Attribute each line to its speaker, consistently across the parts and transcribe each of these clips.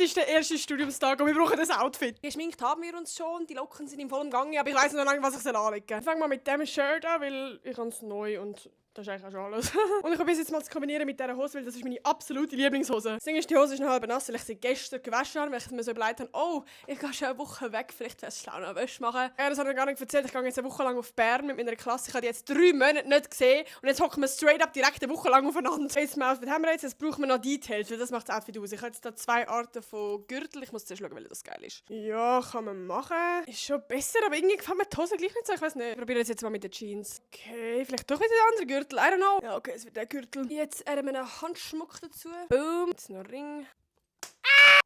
Speaker 1: ist der erste Studiumstag und wir brauchen das Outfit. Geschminkt haben wir uns schon, die Locken sind im vollen Gange, aber ich weiss noch lange, was ich anlegen soll. Ich fange mal mit dem Shirt an, weil ich habe es neu und das ist eigentlich auch schon alles. Und ich probiere es jetzt mal zu kombinieren mit dieser Hose, weil das ist meine absolute Lieblingshose. Das Ding ist, die Hose ist noch halb nass, weil ich sie gestern gewaschen habe, weil ich mir so überlegt habe, oh, ich gehe schon eine Woche weg, vielleicht wäre es schlau, noch Wäsche machen. Ja, das habe ich gar nicht erzählt. Ich gehe jetzt eine Woche lang auf Bern mit meiner Klasse. Ich habe die jetzt 3 Monate nicht gesehen und jetzt hocken wir straight up direkt eine Woche lang aufeinander. Jetzt mal Outfit haben wir jetzt brauchen wir noch Details, weil das macht das Outfit aus. Ich habe jetzt da 2 Arten von Gürtel. Ich muss zuerst schauen, weil das geil ist. Ja, kann man machen. Ist schon besser, aber irgendwie gefällt mir die Hose gleich nicht so. Ich weiß nicht. Ich probiere es jetzt mal mit den Jeans. Okay, vielleicht doch wieder der andere Gürtel. I don't know. Ja, okay, es wird der Gürtel. Jetzt haben wir einen Handschmuck dazu. Boom. Jetzt noch ein Ring.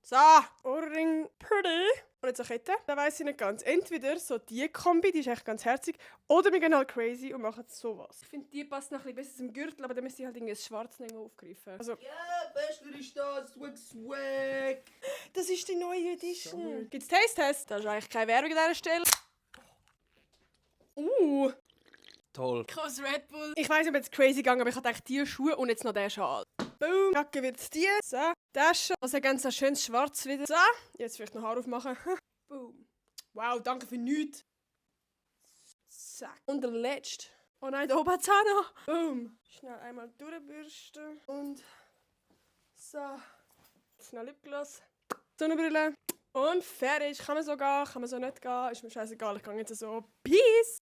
Speaker 1: So, Ohrring. Pretty. Und jetzt eine Kette. Da weiss ich nicht ganz. Entweder so die Kombi, die ist echt ganz herzig, oder wir gehen halt crazy und machen sowas. Ich finde, die passt noch ein bisschen besser zum Gürtel, aber dann müsste ich halt irgendwie ein schwarzes irgendwo aufgreifen. Also,
Speaker 2: Ja, Bester ist das, swag.
Speaker 1: das ist die neue Edition. Gibt's Taste-Test? Das ist eigentlich keine Werbung an dieser Stelle.
Speaker 2: Toll.
Speaker 1: Aus Red Bull. Ich weiss, ich bin jetzt crazy gegangen, aber ich hatte die Schuhe und jetzt noch den Schal. Boom. Jacke wird's die. So. Das schon. Also ganz ein schönes Schwarz wieder. So. Jetzt vielleicht noch Haar aufmachen. Boom. Wow, danke für nichts. Zack. Und der letzte. Oh nein, da oben hat's auch noch. Boom. Schnell einmal durchbürsten. Und so. Schnell Lipgloss. Sonnenbrille. Und fertig. Kann man so gehen, kann man so nicht gehen. Ist mir scheißegal. Ich gehe jetzt so. Peace.